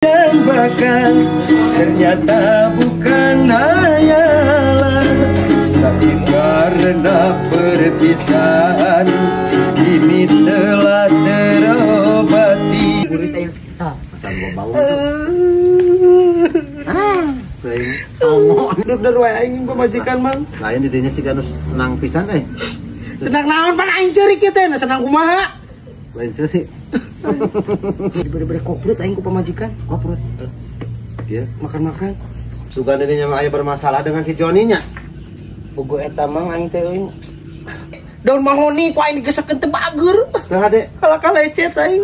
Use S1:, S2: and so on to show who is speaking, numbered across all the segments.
S1: Dan bahkan ternyata bukan hayalan. Sakit karena perpisahan kini telah terobati.
S2: Asal gua bau tuh. Ah, teuing tongo.
S1: Dur wae aing pamajikan mang.
S2: Lain didinya sih kan senang pisan euy.
S1: Senang naon pan aing ceurik ieu teh, senang kumaha?
S2: Lain ceurik.
S1: Diberi-beri koprut aing ku pamajikan.
S2: Koprut. Iya,
S1: makan-makan.
S2: Sugan didinya mah aya bermasalah dengan si Joni-nya.
S1: Bogo eta mang aing teh euy. Daun mahoni ku aing digesekeun teu bager.
S2: Teu hade.
S1: Kalakah lecet aing.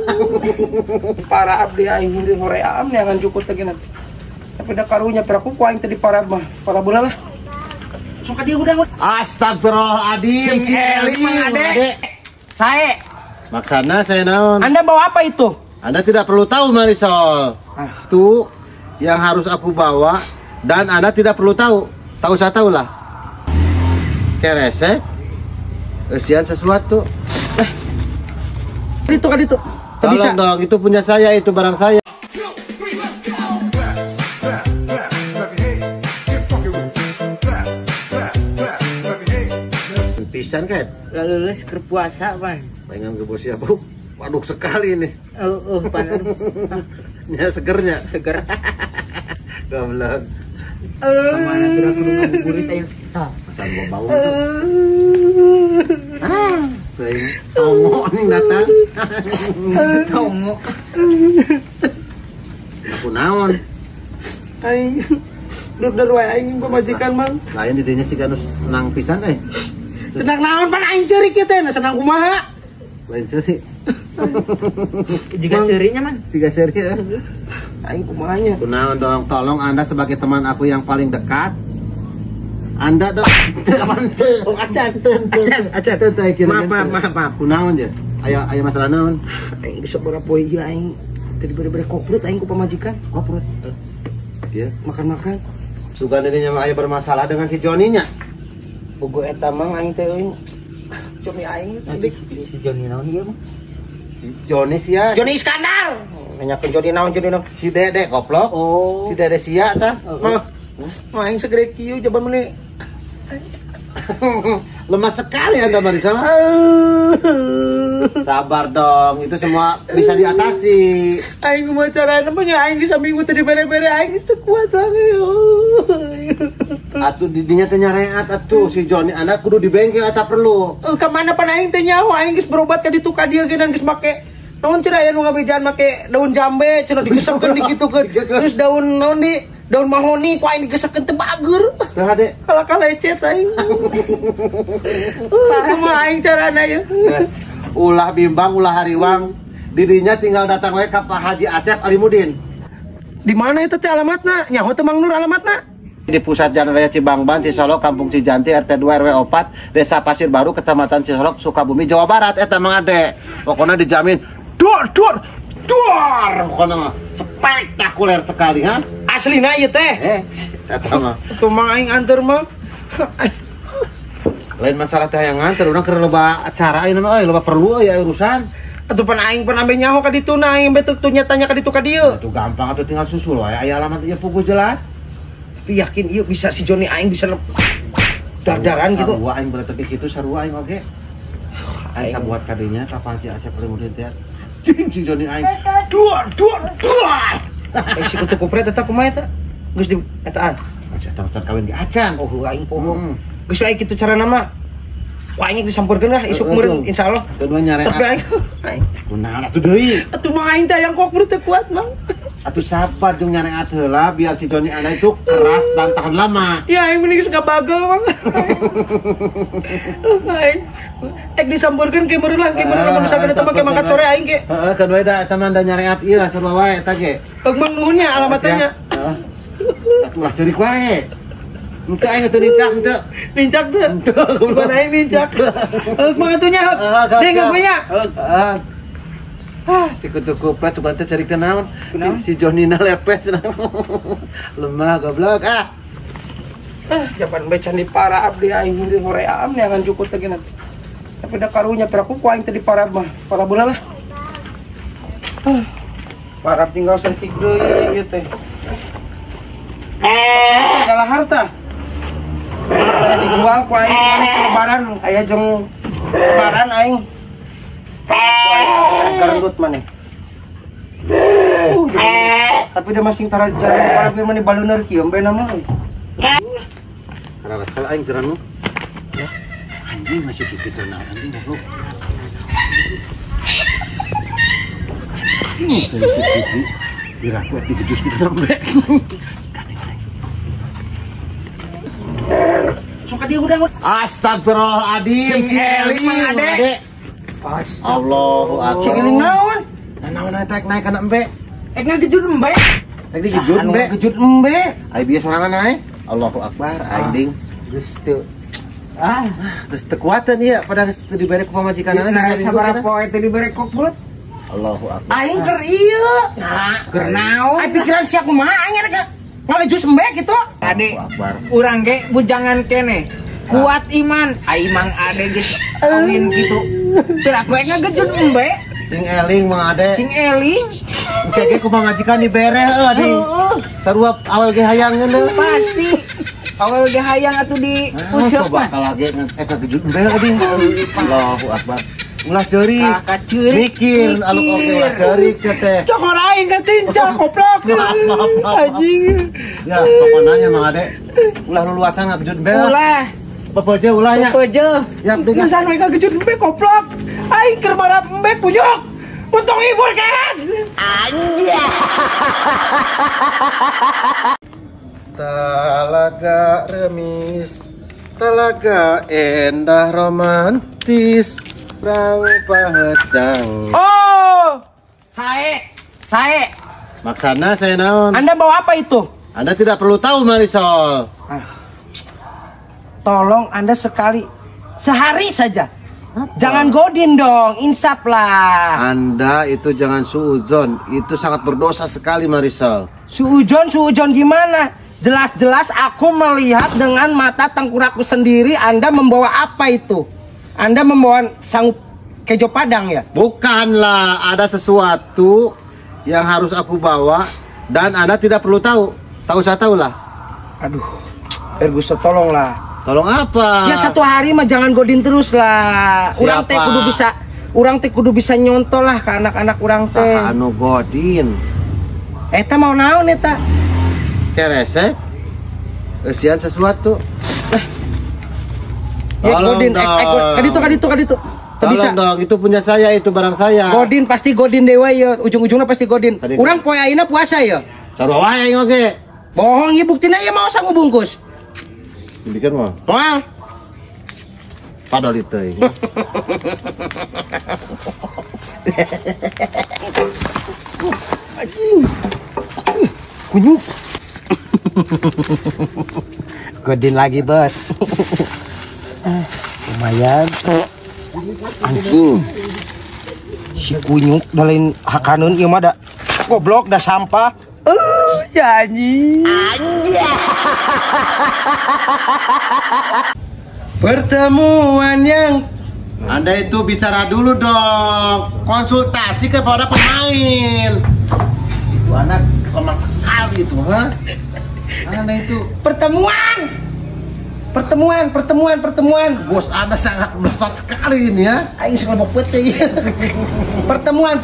S1: Para abdi aing di hoream neangan jukut teh geunan. Tapi da karunya peraku ku aing teh diparab mah. Para bola lah. Sok ka dieu hudang.
S2: Astagfirullahaladzim, si Eli
S1: Mang Ade. Sae.
S2: Maksana saya naon?
S1: Anda bawa apa itu?
S2: Anda tidak perlu tahu Marisol. Itu yang harus aku bawa dan Anda tidak perlu tahu. Tak usah tahu lah. Keresek, esian sesuatu.
S1: Itu kan itu.
S2: Tolong dong, itu punya saya, itu barang saya. Pisan kan?
S3: Lulus ke puasa, Bang.
S2: Pengen ke bos siapa? Waduh sekali ini.
S3: Oh, panas.
S2: Ya segernya.
S3: Seger.
S2: Goblok.
S3: Kemana tuh aku ngabuburit ayo.
S2: Asal gua bau tuh. Ah, teuing tongo nih datang.
S3: Tongo.
S2: Aku naon?
S1: Aing dur wae aing pamajikan mang.
S2: Lain didinya sih kan senang pisan euy.
S1: Senang naon pan aing ceurik ieu teh, senang kumaha?
S2: Lain ceurik.
S3: Jika seurinya man.
S2: Jika seuri.
S1: Aing kumahanya.
S2: Kunaon dong, tolong Anda sebagai teman aku yang paling dekat. Anda dong.
S1: Oh, acan. Acan, acan. Maaf, maaf, maaf.
S2: Kunaon je? Aya aya masalah naon?
S1: Aing geus sabaraha poe ieu aing teu dibere-bere koprut aing ku pamajikan.
S2: Koprut. Iya,
S1: makan-makan.
S2: Sugan didinya mah aya bermasalah dengan si Joni-nya.
S1: Bogo eta mang aing teh euy. Joni aing
S3: si Joni naon ieu mah?
S2: Si Joni sia.
S1: Joni Iskandar. Nanyakeun Joni naon Joni naon.
S2: Si Dede goblok.
S1: Oh.
S2: Si Dede sia tah.
S1: Mah. Mah aing segere kieu jaban meuni.
S2: Lemah sekali Anda Marisol. Sabar dong, itu semua bisa diatasi.
S1: Aing kumaha carana mah nya aing saminggu teh dibere-bere aing teu kuat banget.
S2: Atuh didinya teh nyareat atuh si Joni Anda kudu di bengkel eta perlu.
S1: Ka mana pan aing teh nyaho aing geus berobat ka ditu ka dieu ge geus make naon cenah aya nu ngabejaan make daun jambe cenah digesepkeun dikitukeun. Terus daun naon di daun mahoni ku aing digesekeun teu bager.
S2: Teu hade.
S1: Kalakah lecet aing. Kumaha aing carana ieu?
S2: Ulah bimbang, ulah hariwang. Didinya tinggal datang we ka Pak Haji Acep Alimudin.
S1: Di mana itu teh alamatna? Nyaho teh Mang Nur alamatna?
S2: Di pusat Jalan Raya Cibangban, Cisolok, Kampung Cijanti, RT 2 RW 4, Desa Pasir Baru, Kecamatan Cisolok, Sukabumi, Jawa Barat. Eta Mang Ade. Pokoknya dijamin dor dor dor. Pokoknya mah spektakuler sekali, ha?
S1: Aslina ieu teh.
S2: Eta mah.
S1: Tuh Mang aing anter mah.
S2: Lain masalah teh yang nganter, urang keur loba acara ayeuna mah euy, loba perlu euy urusan.
S1: Atuh pan aing pan ambe nyaho ka ditu na aing betul tuh nyatanya ka ditu ka dieu.
S2: Atuh gampang atuh tinggal susul wae aya alamat ieu puguh jelas.
S1: Tapi yakin ieu bisa si Joni aing bisa dardaran gitu.
S2: Sarua aing berarti kitu sarua aing oge. Aing buat kadinya ka Pak Haji Acep Alimudin teh. Cing si Joni aing.
S1: Duar duar duar. Si kutu kupret eta kumaha eta? Geus di etaan.
S2: Acan acan kawin ge acan.
S1: Oh aing poho. Geus aya kitu carana mah. Ku aing disampeurkeun lah isuk meureun insyaallah.
S2: Kedua nyareat.
S1: Tapi aing
S2: kunaon atuh deui?
S1: Atuh mah aing teh hayang koprut teu kuat mang.
S2: Atuh sabar jeung nyareat heula biar si Joni Anda itu keras dan tahan lama.
S1: Ya aing mending geus ngabagel mang. Aing ek disampeurkeun ke meureun lah ke meureun lamun misalkan eta make mangkat sore aing ge.
S2: Heeh, kan we da eta mah da nyareat ieu sarua wae eta ge.
S1: Mang nuhun nya alamatnya nya.
S2: Heeh. Atuh lah ceurik wae. Henteu aing teu nincak henteu.
S1: Nincak teu. Bukan aing nincak. Heuk mah atuh nya. Deui geus nya.
S2: Heeh. Ah, si kutu kupret sugan teh cari teh naon? Si Jonina lepes. Lemah goblok ah.
S1: Ah, jaban bae can dipara abdi aing di hoream neangan jukut teh geunan. Tapi da karunya peraku ku aing teh diparab mah. Para bola lah. Parap tinggal sentik deui ieu teh. Segala harta. Harta dijual ku aing maneh ke lebaran aya jeung lebaran aing. Garendut maneh. Tapi udah masing tara jalan parap ieu maneh baluner kieu embe nama.
S2: Karena aing jeranu. Ya. Anjing masih pikir naon anjing goblok. Diraku digejus gitu sampe.
S1: Suka dia udah.
S2: Astagfirullahaladzim.
S1: Si Eling adek.
S2: Allahu akbar.
S1: Si Eling naon?
S2: Naon naik naik kana embe.
S1: Ek ngagejut embe.
S2: Ek digejut embe.
S1: Ngagejut embe.
S2: Ai bieu sorangan ae. Allahu akbar aing ding.
S1: Geus teu.
S2: Ah, terus teu kuateun ieu pada geus teu dibere ku pamajikanana.
S3: Nah, sabaraha poe teu dibere koprut.
S2: Allahu akbar.
S1: Aing keur ieu.
S3: Nah, keur naon?
S1: Ai pikiran sia kumaha aing rek ngalejus embe kitu.
S3: Ade, urang ge bujangan kene. Kuat iman, ai Mang Ade geus kawin kitu. Teu aku ek ngagejut embe.
S2: Sing eling Mang Ade.
S3: Sing eling.
S2: Engke ge ku pamajikan dibere heuh di. Sarua awal ge hayang ngeuneuh.
S3: Pasti. Awal ge hayang atuh di useup
S2: mah. Bakal ge ngagejut embe adi. Allahu akbar. Ulah ceurik. Mikir aluk oge ulah ceurik sia teh.
S1: Cokor aing katincak goblok. Anjing.
S2: Ya, pokona nya Mang Ade. Ulah luluasan ngagejut embe.
S3: Ulah.
S2: Pepeje ulahnya.
S3: Pepeje.
S2: Ya,
S1: pisan we ngagejut embe goblok. Aing keur marap embe puyok. Untung ibur keren.
S2: Anjay. Talaga remis, talaga endah romantis. Prang pahecang.
S1: Oh, sae.
S2: Maksana saya naon?
S1: Anda bawa apa itu?
S2: Anda tidak perlu tahu Marisol.
S1: Tolong Anda sekali, sehari saja. Apa? Jangan godin dong, insaf lah.
S2: Anda itu jangan suuzon, itu sangat berdosa sekali Marisol.
S1: Suuzon gimana? Jelas-jelas aku melihat dengan mata tengkurakku sendiri Anda membawa apa itu? Anda membawa sanggup kejo padang ya?
S2: Bukanlah, ada sesuatu yang harus aku bawa dan Anda tidak perlu tahu. Tahu saya tahu lah.
S1: Aduh, Erguso tolonglah.
S2: Tolong apa?
S1: Ya satu hari mah jangan godin terus lah. Urang teh kudu bisa, urang teh kudu bisa nyontol lah ke anak-anak urang teh.
S2: Saha anu godin?
S1: Eta mau naon eta?
S2: Kerese? Eusian sesuatu.
S1: Ya, godin, kaditu.
S2: Tolong dong, itu punya saya, itu barang saya.
S1: Godin pasti godin dewa ya, ujung-ujungnya pasti godin. Urang poe ayeuna puasa ya.
S2: Sarua wae aing oge.
S1: Bohong ieu buktina ieu mau sangu bungkus.
S2: Dibikin mah.
S1: Moal.
S2: Padahal itu.
S1: Anjing. Kunyuk. Godin lagi, Bos. Lumayan. Anjing. Si kunyuk da lain hakaneun ieu mah da goblok da sampah. Ya anjing. Anjay. Pertemuan yang
S2: Anda itu bicara dulu dong, konsultasi kepada pemain. Itu anak lemah sekali itu, ha? Anda itu
S1: pertemuan.
S2: Bos Anda sangat melesat sekali ini ya.
S1: Aing sekelebok putih. Pertemuan.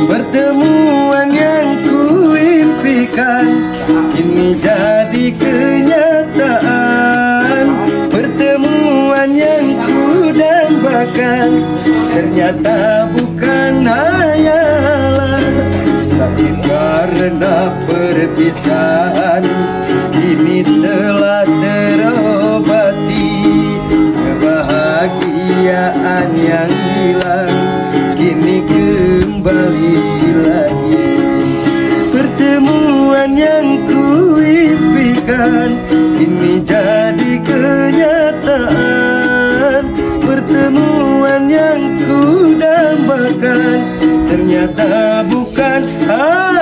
S1: Pertemuan yang kuimpikan kini jadi kenyataan. Pertemuan yang kudambakan ternyata bukan hayalan. Sakit karena perpisahan kini telah terobati. Kebahagiaan yang hilang kini kembali lagi. Pertemuan yang kuimpikan kini jadi kenyataan. Pertemuan yang kudambakan ternyata bukan hayalan.